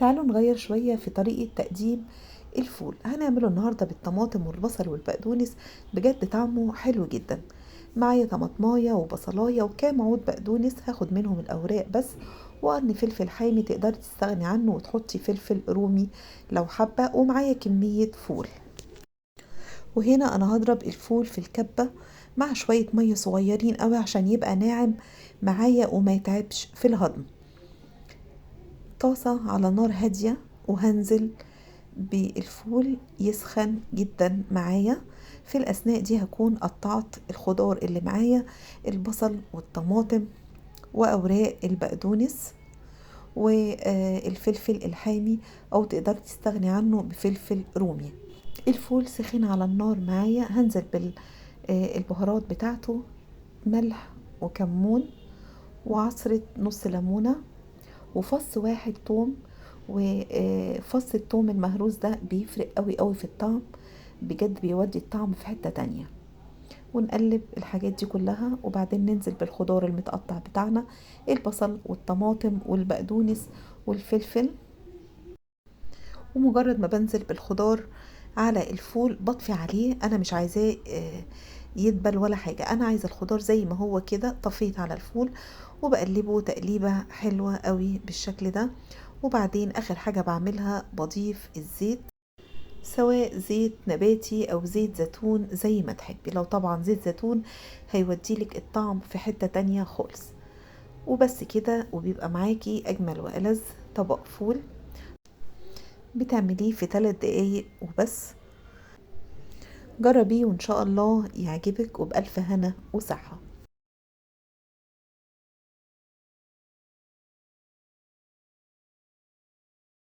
تعالوا نغير شوية في طريقة تقديم الفول. هنعمله النهاردة بالطماطم والبصل والبقدونس، بجد طعمه حلو جدا. معايا طماطمايه وبصلايه وكام عود بقدونس، هاخد منهم الاوراق بس، وقرن فلفل حامي تقدري تستغني عنه وتحطي فلفل رومي لو حابة، ومعايا كمية فول. وهنا انا هضرب الفول في الكبة مع شوية مية صغيرين قوي عشان يبقى ناعم معايا وما يتعبش في الهضم. طاسة على نار هادية وهنزل بالفول يسخن جدا معايا. في الأثناء دي هكون قطعت الخضار اللي معايا، البصل والطماطم وأوراق البقدونس والفلفل الحامي، أو تقدري تستغني عنه بفلفل رومي. الفول سخن على النار معايا، هنزل بالبهارات بتاعته، ملح وكمون وعصرة نص ليمونة وفص واحد توم. وفص التوم المهروس ده بيفرق قوي قوي في الطعم، بجد بيودي الطعم في حتة تانية. ونقلب الحاجات دي كلها، وبعدين ننزل بالخضار المتقطع بتاعنا، البصل والطماطم والبقدونس والفلفل. ومجرد ما بنزل بالخضار على الفول بطفي عليه، انا مش عايزاه يدبل ولا حاجة، انا عايزة الخضار زي ما هو كده. طفيت على الفول وبقلبه تقليبة حلوة قوي بالشكل ده. وبعدين اخر حاجة بعملها بضيف الزيت، سواء زيت نباتي او زيت زيتون زي ما تحبي. لو طبعا زيت زيتون هيوديلك الطعم في حتة تانية خالص. وبس كده، وبيبقى معاكي اجمل والذ طبق فول بتعمليه في 3 دقايق وبس. جربيه وان شاء الله يعجبك، وبألف هنا وصحة.